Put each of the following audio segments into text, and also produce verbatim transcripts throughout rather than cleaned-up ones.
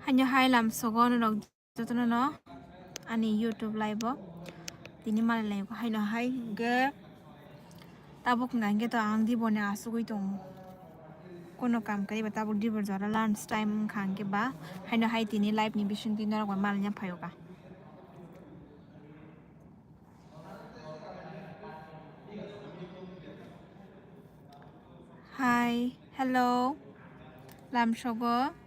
Haino hai lamsogo norok jotono no ani YouTube live o tini malai lai haino hai hwnkhe tabuk hwnkha hwnkhe to ang diboni asugwi tongo. Kono kam kwrwi ba tabuk dibor jora lunch time wngkha hwnkhe ba haino hai tini live ni bisingtwi norok bai malai phaio ka. Hi, hello. Lamsogo.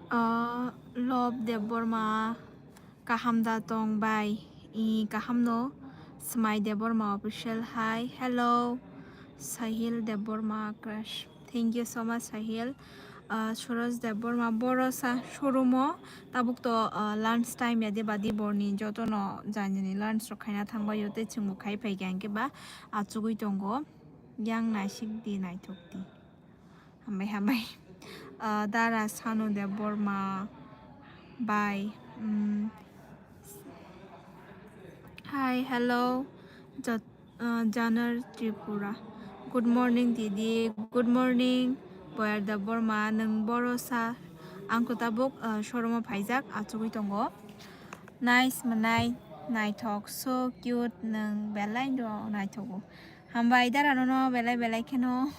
Ah, Love Debbarma, kaham da tong bai? I, kaham no. Smai Debbarma official, hi, hello. Sahil Debbarma crush. Thank you so much, Sahil. Ah, Suraj Debbarma, boro sa showroom o tabuk to, ah, lunch time ya de ba di borni joto no jani ni lunch rok khaina thang bai yo tei chwng bo khai phai kha hwnkhe ba achugwi tongo. Yang naisik di, naithok di. Hambai, hambai. Ah, Dara Sanu Debbarma bai. Mm. Hi, hello. Jat-, ah, Janar Tripura. Good morning, Didi. Good morning, Boyar Debbarma. Nwng boro sa ang kwtabuk, ah, showroom o phaijak, achugwi tongo. Nice mwnai, naithok, so cute, nwng belai no naithogo. Hambai Dara nono belai belai kheno.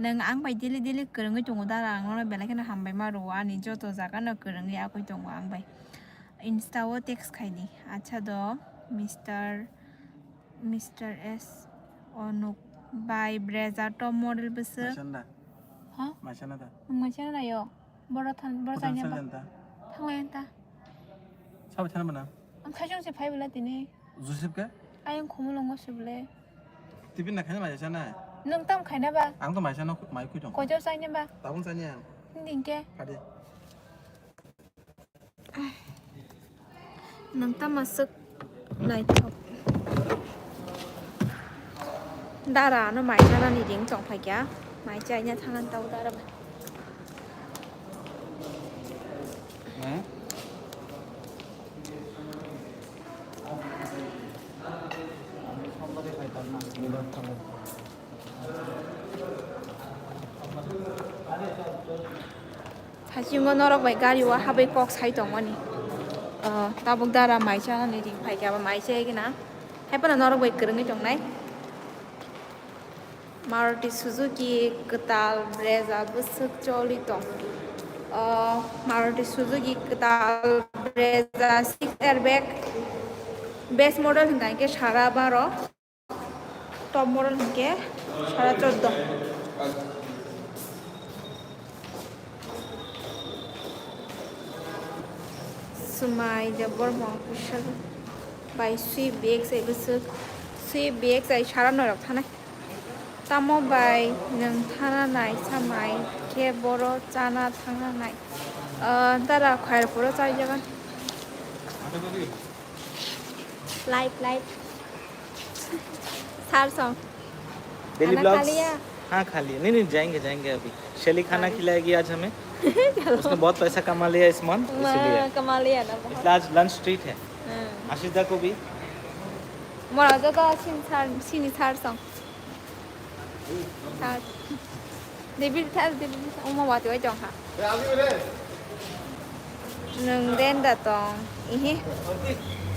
Nwng ang bai daily daily kwrwngwi tongo Dara, ang nono belai kheno hambai ma rwo, ani joto jaga no kwrwngwi yakwi tongo ang bai. Insta o text khaidi. Acha do, Mister, Mister S Onuk bai Brezza top model bwswk. Maisanda. Ha? Maisanda da. Nwng maisanda da yo. Boro than, boro than ba. Thanglai anta. Sabai thana bana. Ang khajong se phai bwle tini. Joseph ke? Ayang khumulungo se bwle. Tibi na khaina mai sana. Nwng tam khaina ba? Ang to mai sana mai khui tong. Kojo saina ba? Tabung sani ang. Hindi ke? Kade. Nwng tam aswk naithok. Dara no mai sana ni ring tong phai kya. Mai chaina thangan tau dara ba. Hachimo norok bai gari o habwi kok sai tongmani. Ah, tabuk Dara mai chanani ring phai kya ba mai chai gina. Hai phano norok bai kwrwngwi tongnai. Maruti Suzuki kwtal Brezza bwswk choli tong. O Maruti Suzuki kwtal Brezza six airbag, base model hwnkha hwnkhe sara baro, top model hwnkhe sara choddo. Swmai Debbarma official bai Swift B X I bwswk, Swift B X I sara norok thanai. Tamo bai nwng thana nai samai khe boro chana thangna nai. Ah, Dara Khairpuro chai jagan. Light, light. Sar song. Daily खाना खा vlogs? लिया? हाँ, खा लिया। नहीं, नहीं, जाएंगे, जाएंगे अभी। शेली खाना खिलाएगी आज हमें। उसने बहुत पैसा कमा लिया इस month, इसीलिए। कमा लिया ना बहुत। इसलिए आज lunch treat है। आशीष दा को भी। Mora joto sin sar, sini sar song. Sar. Debil thar, debil thar. Omo watwi tong kha. Nwng den da tong. Ihi.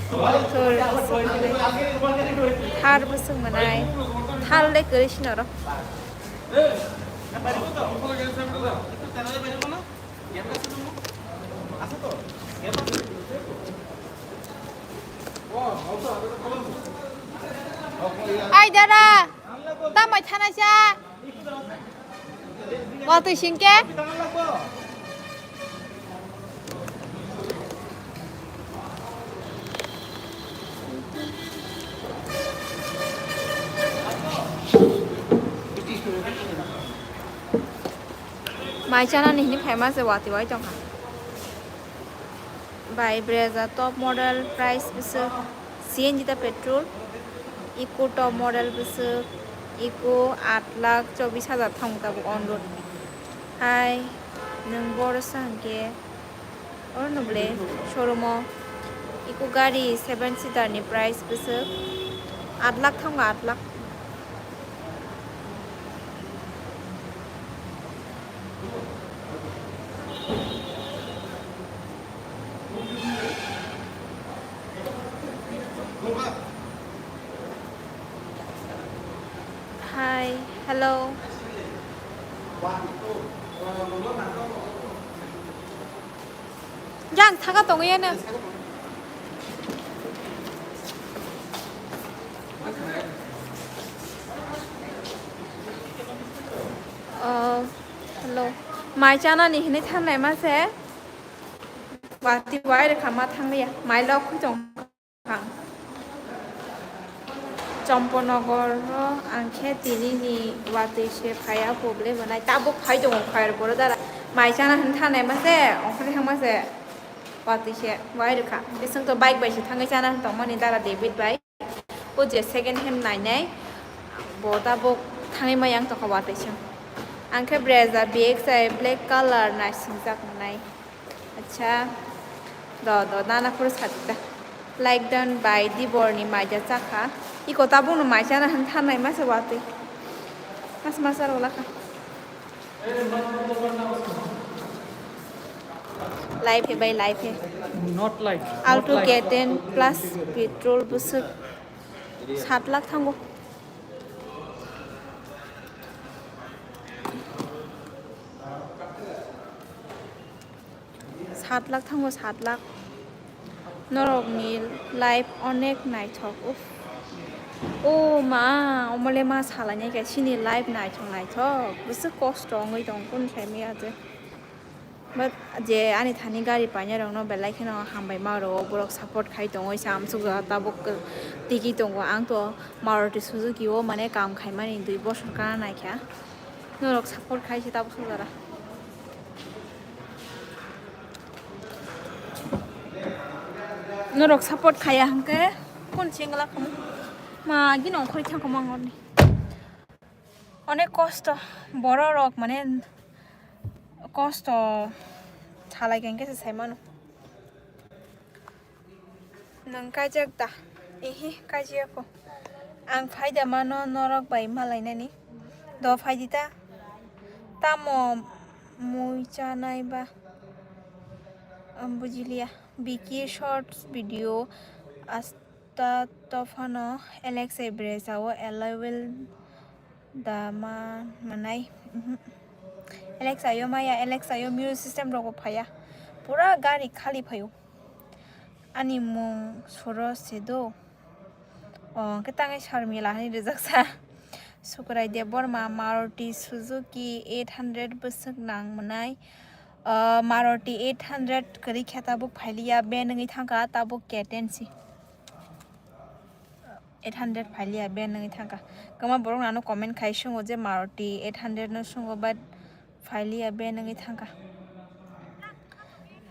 Thor bwswk mwnai. Thar bwswk mwnai. Thar le kwrwi sino ro. Ai dara. Tambai thana cha. Watwi singke. Mai chana ni hini famous watwi wai tongkha. Bai Brezza top model price bwswk C N G ta petrol, Eeco top model bwswk, Eeco aat lakh chobbish hajar thang tabuk on road. Hai nwng boro sa hwnkhe oro no bwle showroom o Eeco gari seven seater ni price bwswk aat lakh thango, aat lakh. Hi, hello. Jang saka tongo ya na. Oh, hello. Mai chana ni hinui thangnai ma se. Wati wai rwkha ma thanglia. Mai lok khujong. Ang Chomponogor o ang khe tini ni watwi se phai, a problem nai tabuk phai tongo, phai rw boro dara mai chana hwn thanai ma se, ongkhorni thang ma se watwi se wai rwkha. Bising to bike bai se thangwi chana hwn tongmani dara David bai. O je second hand nai nai bo tabuk thangwi ma yang tongkha watwi se. Ang khe Brezza B X I black color nai singjak nai. Acha, do do nana khoro sadi ta. Like done by Dibor ni maija chakha. Iko tabuk no mai chana hwn thanai ma se watwi. Mas mas aro lakha. Life he bai life he. Not life. Alto K ten plus petrol bwswk sat lakh thango. Sat lakh thango, sat lakh. Norokni life onek naithok. Uff. O ma, omole ma salainai khe chini life naithok naithok. Bwswk kosto wngwi tong kunu saimaya je. But je ani thani gari painai rokno belai kheno hambai ma rwo, borok support khai tongo, sa amsuk jora tabuk tiki tongo. Ang to Maruti Suzuki o mane kam khaimani dui bosor kana naikha. Norok support khai se tabuk sojara. Norok support khaiya hwnkhe kun singla khamu. Ma gino khori thang khamu ang orni. Onek kosto borok rok mane kosto salai khe hwnkhe se sai mano. Nwng kaijak da? Ihi, kaijak kho. Ang phaida mano norok bai malainani. Do phaidi ta. Tamo mui chanai ba? Ang bujiliya. Biki shorts video asta tophano Alex Ibreza o alloy wheel da ma manai. Mhm. Alex ayo maya, Alex ayo music system rogo phaya. Pura gari khali phayo. Ani mung Suro Sedo. O, hwnkhe tangwi Sharmila hani rijak sa. Sukrai Debbarma, Maruti Suzuki eight hundred bwswk nang mwnai. O, Maruti eight hundred kwrwi khe tabuk phailiya, ben wngwi thangkha tabuk K ten si. Eight hundred phailiya, ben wngwi thangkha. Kwma borok nano comment khai sungo je Maruti eight hundred no sungo, but phailiya, ben wngwi thangkha.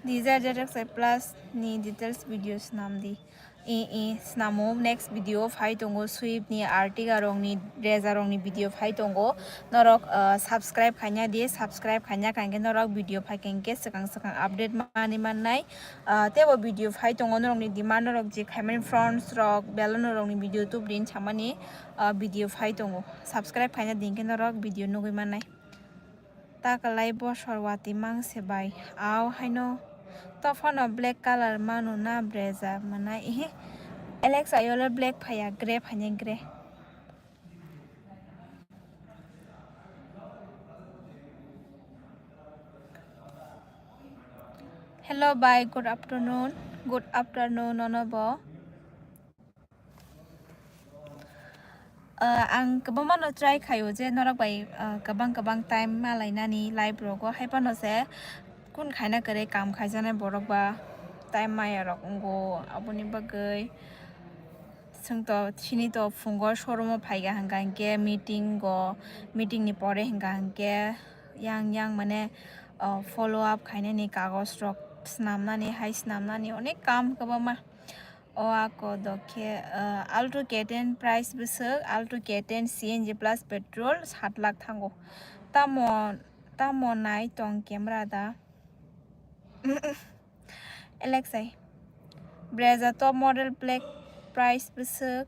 Desire Jatak Plus ni details video swnam di. E, e, swnamo, next video phai tongo Swift ni, Ertiga rokni, Brezza rokni video phai tongo. Norok, ah, subscribe khaina di, subscribe khaina kangke norok video phai kangke swkang swkang update mani mannai. Ah, tebo video phai tongo norokni demand norok je khaimani fronts rok, balloon rokni video tubrin samani, ah, video phai tongo. Subscribe khaina di hwnkhe norok video nugwi mannai. Ta kwlai bosor watwi mang se bai. Au haino tophano black color manu na Brezza mwnai. Ehe. Alex ayole black phaiya, grey phainai, grey. Hello bai, good afternoon. Good afternoon nono bo. Ah, ang kwbangma no try khaio je norok bai, ah, kwbang kwbang time malainani live rogo, hai phano se kun khaina kwrwi kam khaijaknai borok ba time maya rok wngo, aboni bagwi chwng to chini to phungo showroom o phaikha hwnkha hwnkhe meeting go, meeting ni pore hwnkha hwnkhe yang yang mane, ah, follow up khainani kagoj rok Swnamnani, hai swnamnani onek kam kwbangma. O ako dokhe, ah, Alto K ten price bwswk, Alto K ten C N G plus petrol sat lakh thango. Tamo, tamo nai tong camera da? Alexei. Brezza top model black price bwswk,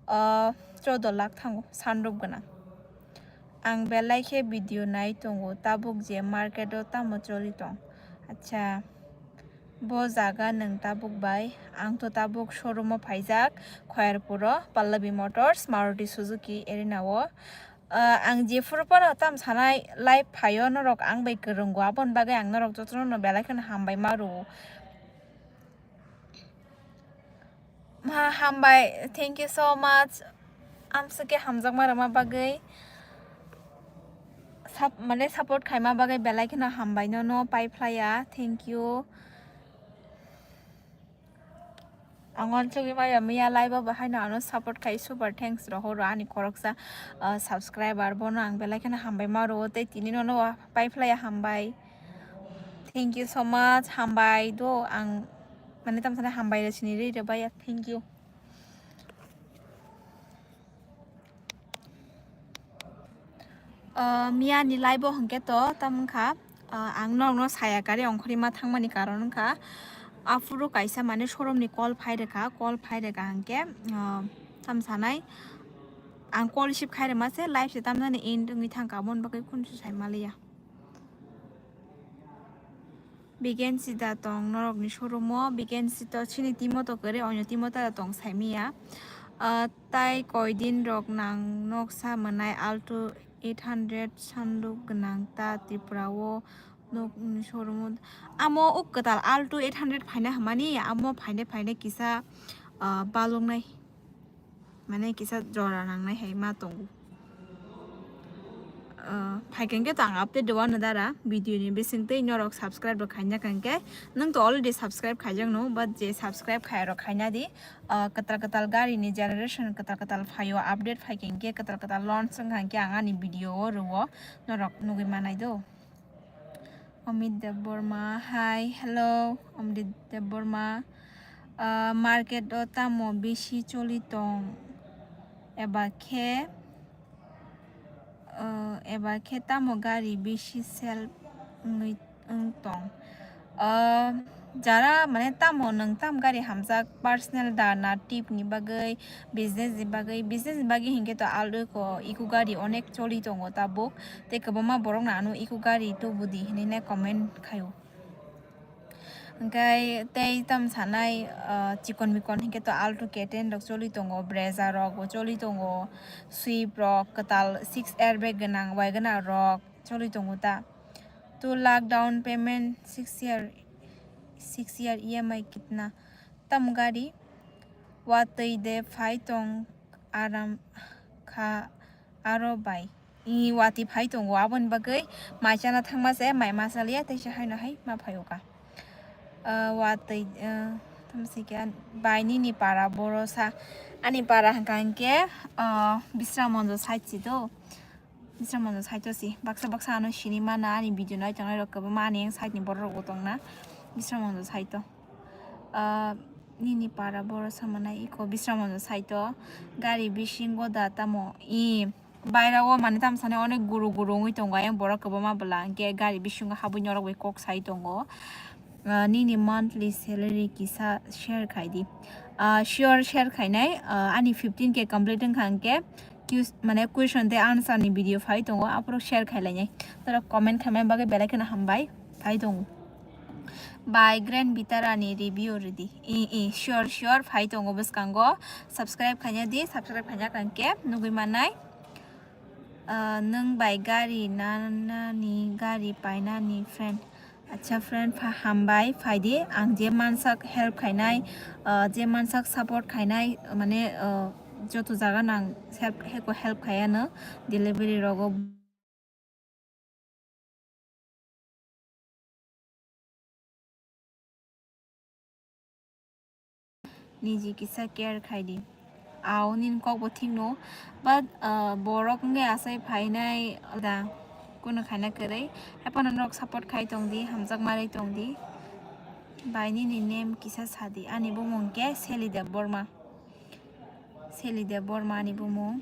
ah, choudo lakh thango, sunroof gwnang. Ang belai khe video nai tongo, tabuk je market o tamo choli tong. Acha, bo jaga nwng tabuk bai? Ang to tabuk showroom o phaijak, Khoyarpur o, Pallavi Motors, Maruti Suzuki Arena o. Ah, ang jephuru phano tam sanai live phaio, norok ang bai kwrwngo, aboni bagwi ang norok jotono no belai kheno hambai ma rwo. Ma, hambai, thank you so much. Amswk khe hamjakma rwma bagwi, sap-, mane support khaima bagwi belai kheno hambai nono pai phlaiya, thank you. Ang uansugwi maya miya live o bo haino ano support khai, super thanks rohoro ani khoroksa, ah, subscriber, bono ang belai kheno hambai ma rwo tei tini nono pai phlaiya, hambai. Thank you so much, hambai do ang mane tam sana hambai rw sini rw rw baya, thank you. Ah, miya ni live o hwnkhe to tam wngkha, ah, ang norokno saya kari ongkhorima thangmani karon wngkha, aphuru kaisa mane showroom ni call phai rwkha, call phai rwkha hwnkhe, ah, tam sanai ang call receive khai rwma se live se tamjani end wngwi thangkha, aboni bagwi khunsu sai maliya. Vacancy da tong norokni showroom o? Vacancy to chini team o to kwrwi, onyo team o ta da tong saimiya. Ah, tai koi din rok nang noksa mwnai Alto eight hundred sunroof gwnang ta Tripura o nokni showroom o. Amo o kwtal Alto eight hundred phaina hwnmani, amo phaine phaine kisa, ah, baloknai. Mane kisa jora nangnai hai ma tongo. Ah, phaikhe hwnkhe to ang update rwano dara video ni bisingtwi norok subscribe rok khaina hwnkhe, nwng to already subscribe khaijak no, but je subscribe khaya rok khaina di. Ah, kwtal kwtal gari ni generation kwtal kwtal phaio, update phaikhe hwnkhe kwtal kwtal launch wngkha hwnkhe ang ani video o rwo, norok nugwi manai do. Amit Debbarma, hi, hello, Amit Debbarma. Ah, market o tamo bisi choli tong? Eba khe, ah, eba khe tamo gari bisi sell wngwi wng tong? Ah, jara mane tamo nwng tam gari hamjak, personal da na trip ni bagwi, business ni bagwi? Business ni bagwi hinkhe to aldo ko eco gari onek choli tongo tabuk. Tei kwbangma borok no ano eco gari tubu di hinwi nai comment khaio. Hwnkhe tei tam sanai, ah, chikon mikon hinkhe to Alto K ten rok choli tongo, Brezza rok bo choli tongo, Swift rok kwtal six airbag gwnang, wagon rok choli tongo ta. Two lakh down payment, six year, six year E M I kitna? Tam gari? Watwi de phai tong aram kha aro bai. I watwi phai tongo, aboni bagwi mai chana thangma se mai ma chaliya, teisa haino hai ma phaio ka. Ah, watwi, ah, tamsike bai nini para boro sa. Ani para hwnkha hinkhe, ah, Bisram Monjo side si do. Bisram Monjo side o si. Baksa baksa ano sini mana, ani video nai tongnai rok kwbangma ani yang side ni borok rok bo tongna. Bisram Monjo side o. Ah, nini para boro sa manai iko Bisram Monjo side o. Gari bisingo da tamo i baira o mani tam sani onek guru guru wngwi tongo, ayang borok kwbangma bwla hwnkhe gari bisingo habwi norok bai kok sai tongo. Ah, nini monthly salary kisa share khai di. Ah, sure, share khainai. Ah, ani fifteen K complete wngkha hwnkhe, Q-, mane question tei answer ni video phai tongo, aphuru share khai lainai. Norok comment khaimani bagwi belai kheno hambai, phai tongo. Bai Grand Vitara ni review rwdi. I, i, sure, sure, phai tongo bwskango. Subscribe khaina di, subscribe khaina hwnkhe nugwi mannai. Ah, nwng bai gari nanani, gari painani friend. Acha friend, pha-, hambai, phaidi. Ang je mansak help khainai, ah, je mansak support khainai, mane, ah, joto jaga nang help, heko help khaiano delivery rogo. Niji kisa care khai di. Aw, nini kok bo thik no. But, ah, borok wngwi asai phainai da, kuno khaina kwrwi. Haphano norok support khai tong di, hamjak manwi tong di. Bai nini name kisa sadi. Ani bumung ke Seli Debbarma. Seli Debbarma ani bumung.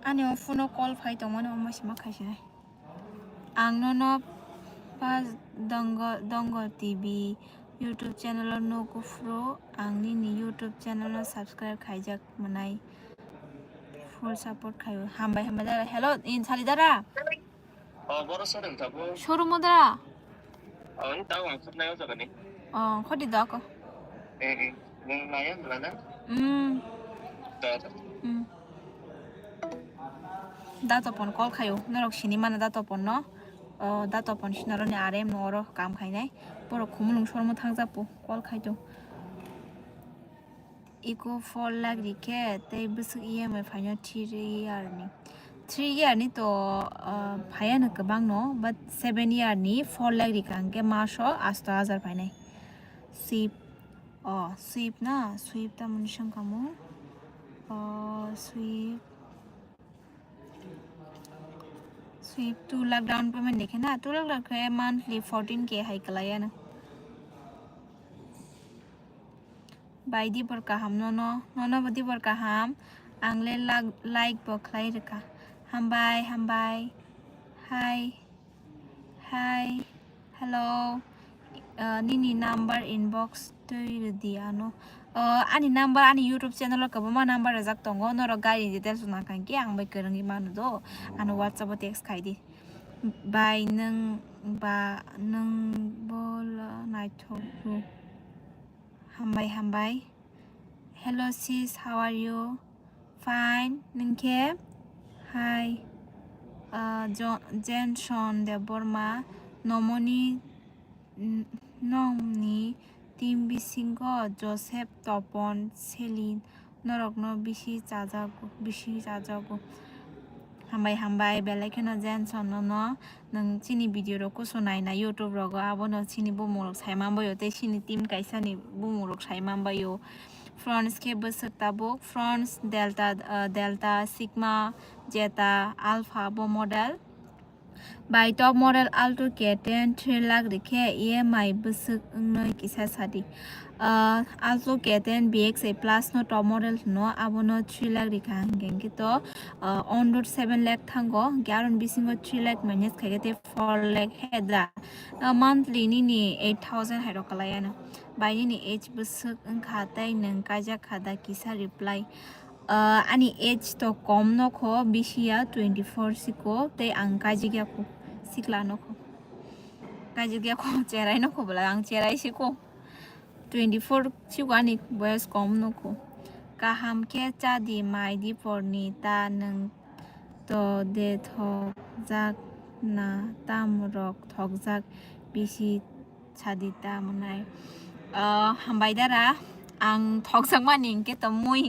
Ani o phone o call phai tongmani omo sima khaisinai. Ang nono pas Dongo, Dongo T V YouTube channel o nugo phuru ang nini YouTube channel no subscribe khaijak mwnai. Full support khaio. Hambai, hambai dara. Hello, in sali dara? Oh, boro showroom tabo. Showroom o dara? Oh, ini tahu ang sebenarnya apa nih? Oh, kau di dako. Eh, eh, yang lain mana? Hmm. Dah, dah. Hmm. Da Topon call khaio. Norok sini mana Da Topon no? Oh, Da Topon sinaro ni are mo oro kam khainai. Borok khumulung showroom o thangjapo call khaito. Iko four lakh rikhe tei bwswk E M I phaino three year ni. Three year ni to, ah, phaiya no kwbang no, but seven year ni four lakh rikha hwnkhe maso asto hajar phainai. Swift, oh, Swift na, Swift tamoni songkamo. Oh, Swift. Swift two lakh down payment dekhe na, two lakh lakh khe monthly fourteen K hai kwlai ano. Bai dibor kaham nono, nono bo dibor kaham. Ang le lak-, like bo khlai rwkha. Hambai, hambai. Hi. Hi. Hello. Uh, nini number inbox twi rwdi ano. Uh, ani number ani YouTube channel o kwbangma number rwjak tongo. Norok gari details nang kha hwnkhe ang bai kwrwngwi mano do. Ano WhatsApp o text khai di. Bai nwng ba nwng bo naithok rw. Hambai, hambai. Hello sis, how are you? Fine, nwng khe? Hi. Ah, Jo-, Jenson Debbarma, nomoni, n-, nongni team bisingo Joseph, Topon, Selin, norokno bisi chajago, bisi chajago. Hambai, hambai, belai kheno Jenson nono. Nwng chini video rok kusu naina YouTube rogo, abono chini bumung rok sai manbaio, tei chini team kaisa ni bumung rok sai manbaio. Fronts khe bwswk tabuk, Fronts Delta, ah, Delta, Sigma, Zeta, Alpha bo model. Bai top model Alto K ten three lakh rikhe E M I bwswk wngnai kisa sadi. Ah, Alto K ten B X A plus no top model hwno, abono three lakh rikha hwnkhe to, ah, on road seven lakh thango, hwnkhe aroni bisingo three lakh minus khaikhe tei four lakh hedra. Ah, monthly nini eight thousand hai rok kalai ano. Bai nini age bwswk wngkha tei nwng kaijak kha da kisa reply. Ah, ani age to kom nokho, bisi ya twenty four siko, tei ang kaijak ya kho, sikla nokho. Kaijak ya kho, cherai nokho bwla, ang cherai siko. Twenty four siko ani boyos kom nokho. Kaham khe cha di, mai di porni ta nwng to de thokjak na, tam rok thokjak bisi sadi ta mwnai. Ah, hambai dara, ang thokjak mani hwnkhe to mui.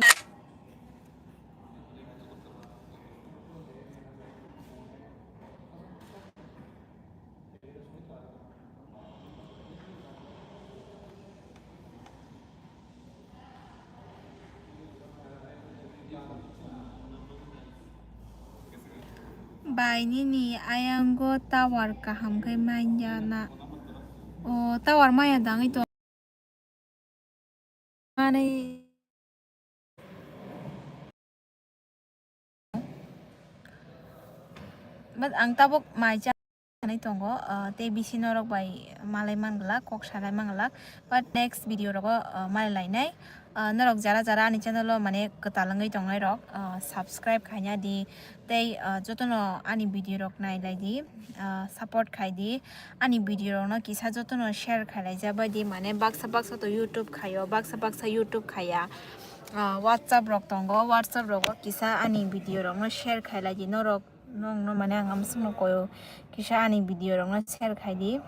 Bai nini ayango tower kaham khe manya na? O tower maya dangwi to. Manwi. But ang tabuk mai cha sanai tongo, ah, tei bisi norok bai malai man glak, kok salai man glak. But next video rogo, ah, malai lainai. Ah, norok jara jara ani channel o mane kwtal wngwi tongnai rok, ah, subscribe khaina di. Tei, ah, jotono ani video rok nai lai di, ah, support khai di. Ani video rok no kisa jotono share khai lai ja bai di, mane baksa baksa to YouTube khaio, baksa baksa YouTube khaya. Ah, WhatsApp rok tongo, WhatsApp rogo kisa ani video rok no share khai lai di. Norok nong no mane ang amswk no koyo, kisa ani video rok no share khai di.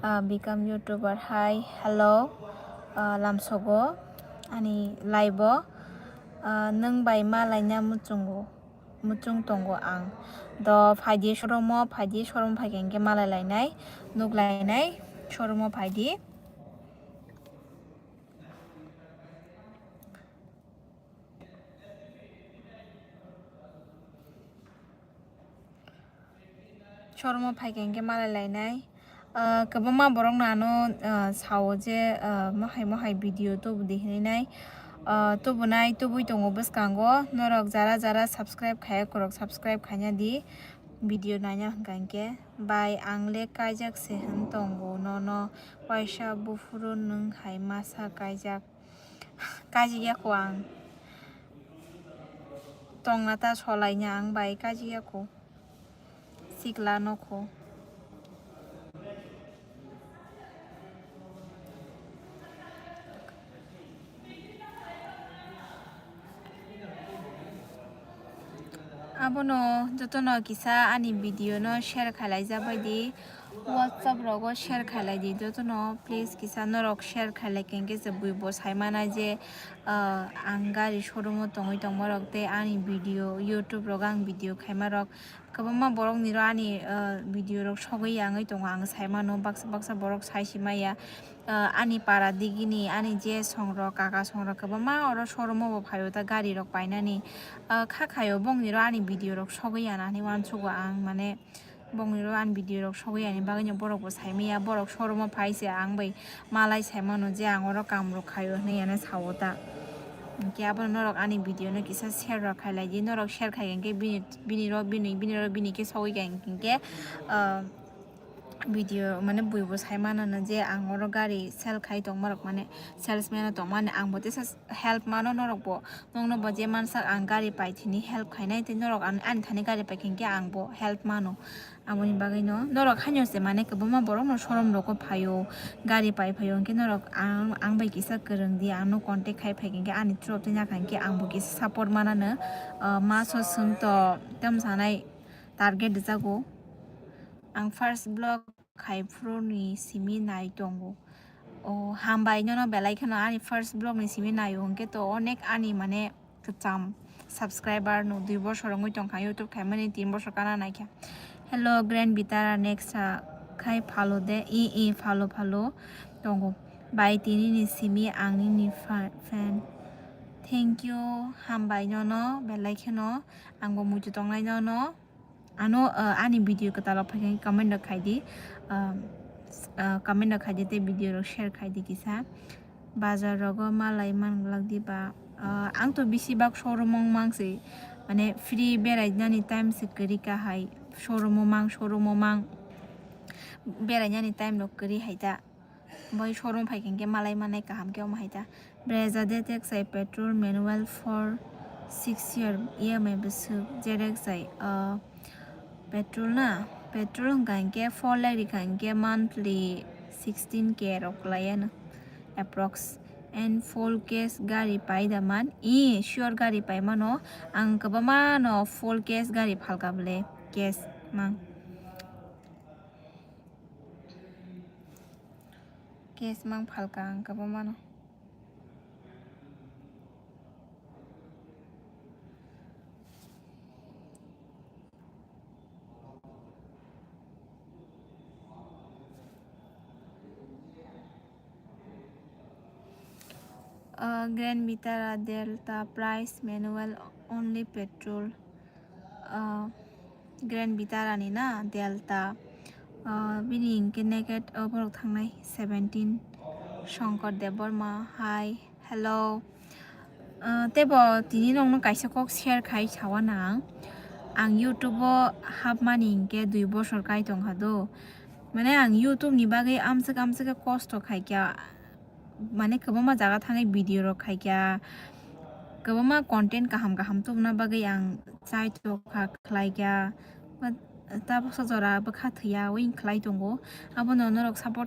Ah, become YouTuber. Hi, hello. Ah, lamsogo ani live o, ah, nwng bai ma laina muchungo, muchung tongo ang. Do phaidi showroom o, phaidi showroom phai khe malai lainai, nuk lainai, showroom o phaidi. Showroom o phai khe hwnkhe malai lainai. Ah, kwbangma borok no ano, ah, sao je, ah, mohai mohai video tubu di hinwi nai. Ah, tubunai tubui tongo bwskango. Norok jara jara subscribe khaiya kwrwk subscribe khaina di. Video naina hwnkha hinkhe. Bai ang le kaijak se hwn tongo nono. Waisa buphuru nwng hai masa kaijak. Kaijak ya kho ang. Tongna ta solaina ang bai kaijak ya kho. Sikla nokho. Abono jotono kisa ani video no share khailai jabai di, WhatsApp rogo share khailai di jotono, please. Kisa norok share khailai khe se buibo saimana je, ah, ang gari showroom o tongwi tongma rok tei ani video YouTube rogo ang video khaima rok. Kwbangma borok ni ro ani, ah, video rok sogwi yangwi tongo, ang sai mano baksa baksa borok sai si maya. Ah, ani para digini, ani je songrok, kaka songrok kwbangma oro showroom o bo phaio ta gari rok painani. Ah, kha khaio bongni ro ani video rok sogwi yana hinwi uansugo ang, mane bongni ro ani video rok sogwi yani bagwi no borok bo sai maya, borok showroom o phai se ang bai malai sai mano je ang oro kam rok khaio hinwi yani sao ta. Hinkhe abono norok ani video no kisa share rok khailai di, norok share khai hinkhe bini, bini ro bini, bini ro bini khe sogwi kha hinkhe, ah, video mane buibo sai mano no je ang oro gari sell khai tongma rok mane salesman o tongmani ang bo teisa help mano norok bo, nokno bo je mansak ang gari pai thini help khainai tei norok ang ani thani gari pai khe hinkhe ang bo help mano. Aboni bagwi no norok haino se mane kwbangma borok no showroom rogo phaio, gari pai phaio hinkhe norok ang, ang bai kisa kwrwng di, ang no contact khai phai hinkhe ani through twi nakha hinkhe ang bo kisa support manano, ah, maso swng to tamo sanai target rijago. Ang first vlog khai phuru ni simi nai tongo. O, hambai nono belai kheno ani first vlog ni simi naio hinkhe to onek ani mane kwcham subscriber no dui bosor wngwi tongkha YouTube khaimani tin bosor kana naikha. Hello Grand Vitara, next, ah, khai phalo de, i, i, phalo, phalo tongo. Bai tini ni simi ang nini fa-, fan. Thank you, hambai nono belai kheno, ang bo muitu tongnai nono. Ano, ah, ani video kwtal rok phai khe comment rok khai di, ah, ah, comment rok khai di tei video rok share khai di kisa. Bazar rogo malai man glak di ba, ah, ang to bisi bak showroom o mang se, mane free berai nani time se kwrwi ka hai, showroom o mang, showroom o mang, berai nani time rok kwrwi hai ta. Bai showroom phai khe malai manai kaham khe omo hai ta. Brezza D T X I petrol manual for six year E M I bwswk, Z X I, ah, petrol na, petrol hwnkha hinkhe four lakh rikha hinkhe monthly sixteen K rok kwlaiya no approx. And full cash gari pai da man? I, sure gari pai mano, ang kwbangma no full cash gari phalka bwle, cash mang. Cash mang phalka ang kwbangma no. Ah, Grand Vitara Delta price manual only petrol. Ah, Grand Vitara ni na Delta. Ah, bini hinkhe naked o borok thangnai seventeen. Shankar Debbarma, hi, hello. Ah, tebo tini nokno kaisa kok share khai sawa nang. Ang YouTube o hapmani hinkhe dui bosor kai tongkha do. Mane ang YouTube ni bagwi amswk amswk khe kosto khaikha. Mane kwbangma jaga thangwi video rok khaikha, kwbangma content kaham kaham tubuna bagwi ang chai tokha, khlaikha, but tabuksa jora bwkha thwiya wng khlai tongo. Abono norok support